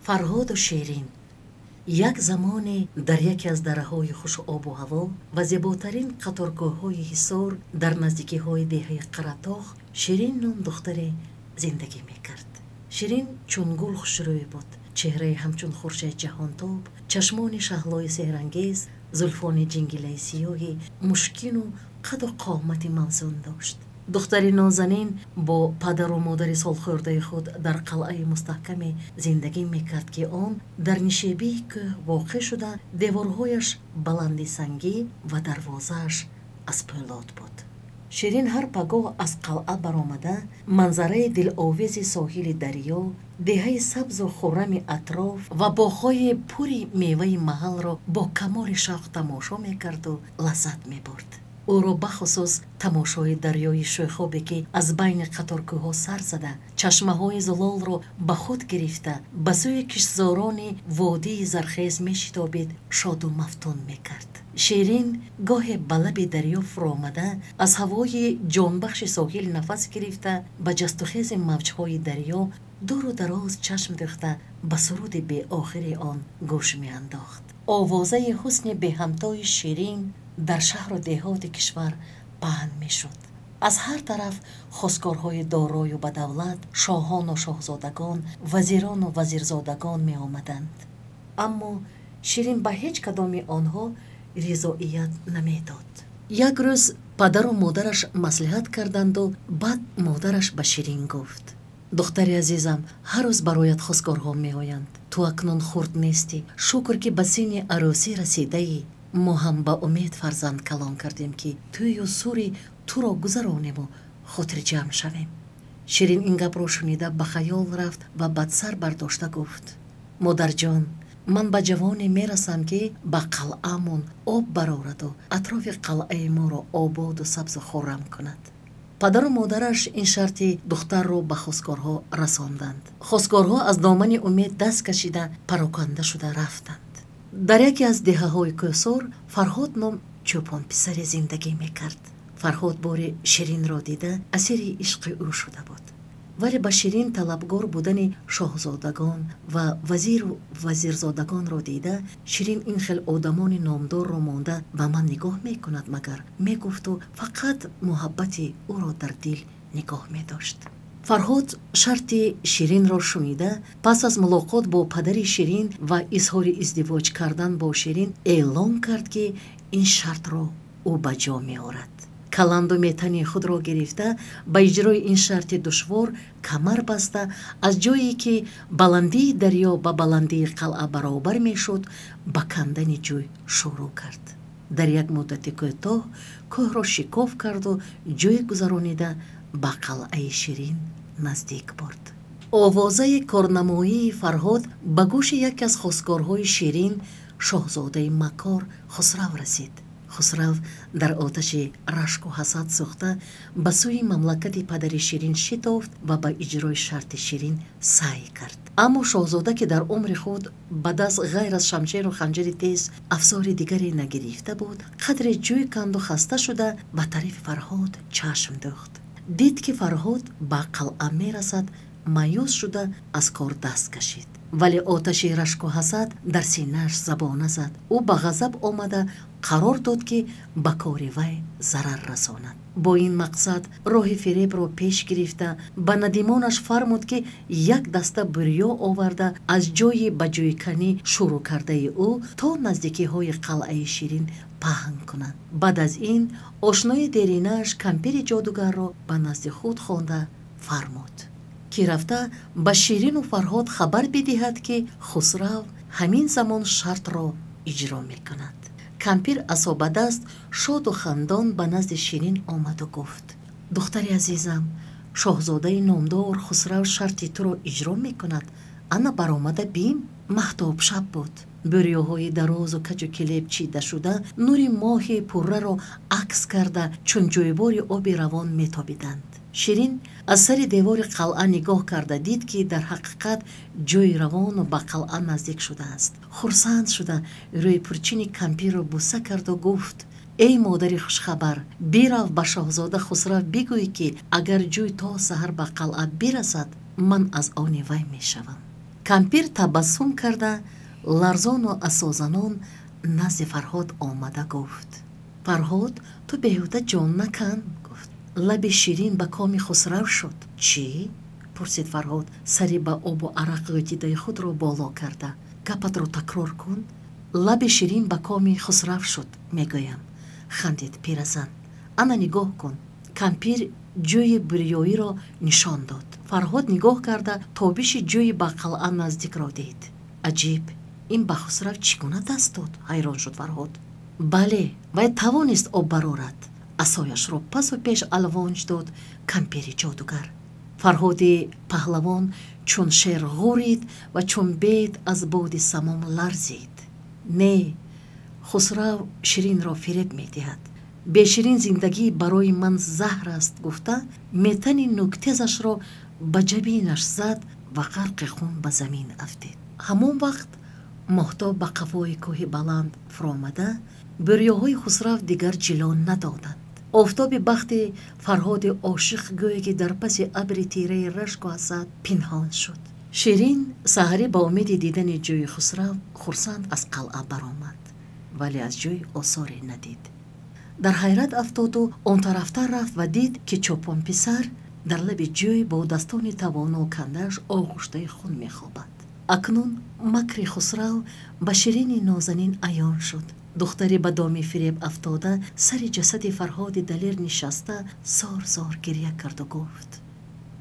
Фарҳоду Ширин. Як замоне дар яке аз дараҳои хушобу ҳаво ва зеботарин қаторкӯҳҳои Ҳисор дар наздикиҳои деҳаи Қаратоғ Ширин ном духтаре зиндагӣ мекард. Ширин чун гул хушрӯй буд, чеҳраи ҳамчун хуршед ҷаҳонтоб, чашмони шаҳлои сеҳрангез, зулфони ҷингилаи сиёҳи мушкину қаду қомати мавзун дошт. Духтари нозанин бо падару модари солхӯрдаи худ дар қалъаи мустаҳкаме зиндагӣ мекард, ки он дар нишебии кӯҳ воқеъ шуда, деворҳояш баланди сангӣ ва дарвозааш аз пӯлод буд. Ширин ҳар пагоҳ аз қалъа баромада, манзараи диловези соҳили дарё, деҳаи сабзу хуррами атроф ва боғҳои пури меваи маҳалро бо камоли шавқ тамошо мекарду лаззат мебурд. Ӯро бахусус тамошои дарёи шӯхобе, ки аз байни қаторкӯҳҳо сар зада, чашмаҳои зулолро ба худ гирифта, ба сӯи киштзорони водии зархез мешитобид, шоду мафтун мекард. Ширин гоҳе ба лаби дарё фуромада, аз ҳавои ҷонбахши соҳил нафас гирифта, ба ҷастухези мавҷҳои дарё дуру дароз чашм дӯхта, ба суруди беохири он гӯш меандохт. Овозаи ҳусни беҳамтои Ширин дар шаҳру деҳоти кишвар паҳн мешуд. Аз ҳар тараф хосгорҳои дорою бадавлат, шоҳону шоҳзодагон, вазирону вазирзодагон меомаданд. Аммо Ширин ба ҳеҷ кадоми онҳо ризоият намедод. Як рӯз падару модараш маслиҳат карданду баъд модараш ба Ширин гуфт: духтари азизам, ҳар рӯз бароят хосгорҳо меоянд. Ту акнун хурд нестӣ, шукр, ки ба синни арӯсӣ расидаӣ. Мо ҳам ба умед фарзанд калон кардем, ки тӯю сури туро гузаронему хотирҷамъ шавем. Ширин ин гапро шунида ба хаёл рафт ва бадсар бардошта гуфт: модарҷон, ман ба ҷавоне мерасам, ки ба қалъамон об барораду атрофи қалъаи моро ободу сабзу хуррам кунад. Падару модараш ин шарти духтарро ба хосгорҳо расонданд. Хосгорҳо аз домани умед даст кашида, пароканда шуда рафтанд. Дар яке аз деҳаҳои кӯҳсор Фарҳод ном чӯпонписаре зиндагӣ мекард. Фарҳод бори Ширинро дида, асири ишқи ӯ шуда буд. Вале ба Ширин талабгор будани шоҳзодагон ва вазиру вазирзодагонро дида, Ширин ин хел одамони номдорро монда ба ман нигоҳ мекунад магар, мегуфту фақат муҳаббати ӯро дар дил нигоҳ медошт. Фарҳод шарти Ширинро шунида, пас аз мулоқот бо падари Ширин ва изҳори издивоҷ кардан бо Ширин эълон кард, ки ин шартро ӯ ба ҷо меорад. Каланду метани худро гирифта, ба иҷрои ин шарти душвор камар баста, аз ҷое ки баландии дарё ба баландии қалъа баробар мешуд, ба кандани ҷӯй шурӯъ кард. Дар як муддати кӯтоҳ кӯҳро шикоф карду ҷӯй гузаронида ба қалъаи Ширин наздик бурд. Овозаи корнамоии Фарҳод ба гӯши яке аз хосгорҳои Ширин, шоҳзодаи макор Хусрав расид. Хусрав дар оташи рашку ҳасад сӯхта, ба сӯи мамлакати падари Ширин шитофт ва ба иҷрои шарти Ширин саъй кард. Аммо шоҳзода, ки дар умри худ ба даст ғайр аз шамшеру ханҷари тез афзори дигаре нагирифта буд, қадре ҷӯй канду хаста шуда ба тарафи Фарҳод чашм дӯхт. Дид, ки Фарҳод ба қалъа мерасад, маъюс шуда аз кор даст кашид. Вале оташи рашку ҳасад дар синааш забона зад. Ӯ ба ғазаб омада қарор дод, ки ба кори вай зарар расонад. Бо ин мақсад роҳи фиребро пеш гирифта, ба надимонаш фармуд, ки як даста бурё оварда аз ҷойи ба ҷӯйканӣ шурӯъ кардаи ӯ то наздикиҳои қалъаи Ширин паҳн кунанд. Баъд аз ин ошнои деринааш кампири ҷодугарро ба назди худ хонда фармуд, ки рафта ба Ширину Фарҳод хабар бидиҳад, ки Хусрав ҳамин замон шартро иҷро мекунад. Кампир асобадаст шоду хандон ба назди Ширин омаду гуфт: духтари азизам, шоҳзодаи номдор Хусрав шарти туро иҷро мекунад. Ана баромада бим. Маҳтоб шаб буд. Бӯриёҳои дарозу каҷу килеб чида шуда нури моҳи пурраро акс карда, чун ҷӯйбори оби равон метобиданд. Ширин аз сари девори қалъа нигоҳ карда дид, ки дар ҳақиқат ҷӯи равону ба қалъа наздик шудааст. Хурсанд шуда рӯи пурчини кампирро буса карду гуфт: эй модари хушхабар, бирав ба шоҳзода Хусрав бигӯй, ки агар ҷӯй то саҳар ба қалъа бирасад, ман аз они вай мешавам. Кампир табассум карда ларзону асозанон назди Фарҳод омада гуфт: Фарҳод, ту беҳуда ҷон накан. Гуфт. Лаби Ширин ба коми Хусрав шуд. Чӣ? Пурсид Фарҳод, сари ба обу арақ ғӯтидаи худро боло карда. Гапатро такрор кун. Лаби Ширин ба коми Хусрав шуд, мегӯям, хандид пиразан. Ана нигоҳ кун. Кампир ҷӯи бурёиро нишон дод. Фарҳод нигоҳ карда тобиши ҷӯи ба қалъа наздикро дид. Аҷиб, ин ба Хусрав чӣ гуна даст дод? Ҳайрон шуд Фарҳод. Бале, вай тавонист об барорад. Асояшро пасу пеш алвонҷ дод кампири ҷодугар. Фарҳоди паҳлавон чун шер ғурид ва чун бед аз боди самом ларзид. Не, Хусрав Ширинро фиреб медиҳад. Бе Ширин зиндагӣ барои ман заҳр аст, гуфта метани нуктезашро ба ҷабинаш зад ва ғарқи хун ба замин афтид. Ҳамон вақт моҳтоб ба қафои кӯҳи баланд фуромада, бӯриёҳои Хусрав дигар ҷило надоданд. Офтоби бахти Фарҳоди ошиқ гӯе ки дар паси абри тираи рашку ҳасад пинҳон шуд. Ширин саҳарӣ ба умеди дидани ҷӯи Хусрав хурсанд аз қалъа баромад, вале аз ҷӯй осоре надид. Дар ҳайрат афтоду он тарафтар рафт ва дид, ки чопонписар дар лаби ҷӯй бо дастони тавоно кандааш оғӯштаи хун мехобад. Акнун макри Хусрав ба Ширини нозанин аён шуд. Духтари ба доми фиреб афтода сари ҷасади Фарҳоди далер нишаста зор-зор гиря карду гуфт: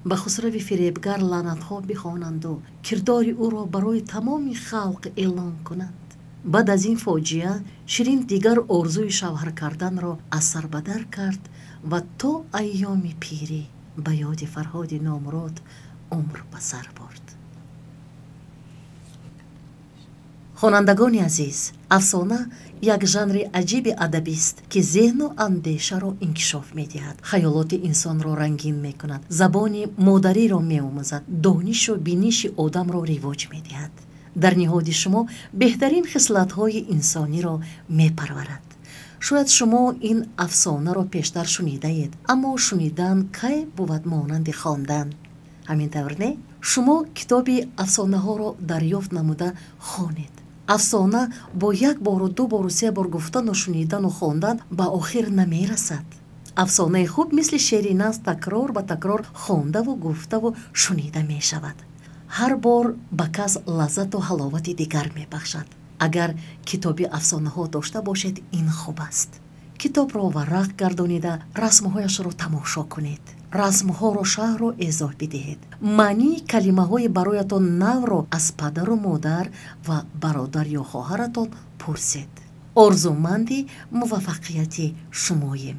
ба Хусрави фиребгар лаънатҳо бихонанду кирдори ӯро барои тамоми халқ эълон кунанд. Баъд аз ин фоҷиа Ширин дигар орзуи шавҳар карданро аз сар ба дар кард ва то айёми пирӣ ба ёди Фарҳоди номурод умр ба сар бурд. Хонандагони азиз, афсона як жанри аҷиби адабист, ки зеҳну андешаро инкишоф медиҳад, хаёлоти инсонро рангин мекунад, забони модариро меомӯзад, донишу биниши одамро ривоҷ медиҳад. Дар ниҳоди шумо беҳтарин хислатҳои инсониро мепарварад. Шояд шумо ин афсонаро пештар шунидаед, аммо шунидан кай бувад монанди хондан? Ҳамин тавр не? Шумо китоби афсонаҳоро дарёфт намуда хонед. Афсона бо як бору ду бору се бор гуфтану шунидану хондан ба охир намерасад. Афсонаи хуб мисли шеъри наз такрор ба такрор хондаву гуфтаву шунида мешавад. Ҳар бор ба кас лаззату ҳаловати дигар мебахшад. Агар китоби афсонаҳо дошта бошед, ин хуб аст. Китобро варақ гардонида расмҳояшро тамошо кунед. Расмҳоро шаҳру эзоҳ бидиҳед. Маънии калимаҳои бароятон навро аз падару модар ва бародар ё хоҳаратон пурсед. Орзуманди муваффақияти шумоем.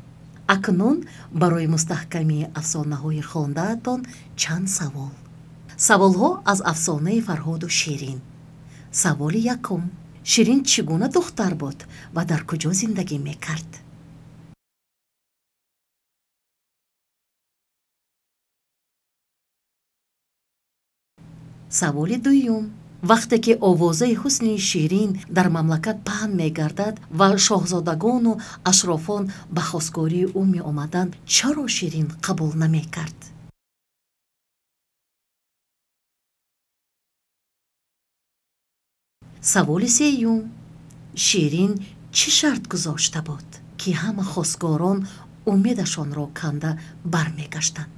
Акнун барои мустаҳкамии афсонаҳои хондаатон чанд савол. Саволҳо аз афсонаи Фарҳоду Ширин. Саволи якум: Ширин чӣ гуна духтар буд ва дар куҷо зиндагӣ мекард? Саволи дуюм: вақте ки овозаи ҳусни Ширин дар мамлакат паҳн мегардад ва шоҳзодагону ашрофон ба хостгории ӯ меомаданд, чаро Ширин қабул намекард? Саволи сеюм: Ширин чӣ шарт гузошта буд, ки ҳама хостгорон умедашонро канда бармегаштанд?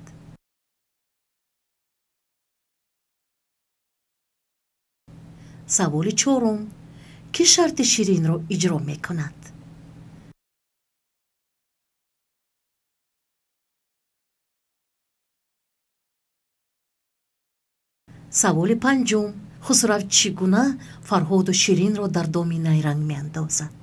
Саволи чорум: кӣ шарти Ширинро иҷро мекунад? Саволи панҷум: Хусрав чӣ гуна Фарҳоду Ширинро дар доми найранг меандозад?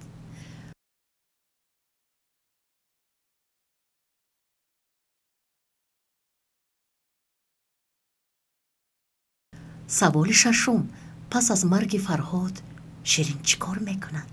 Саволи шашум: пас аз марги Фарҳод Ширин чӣ кор мекунад?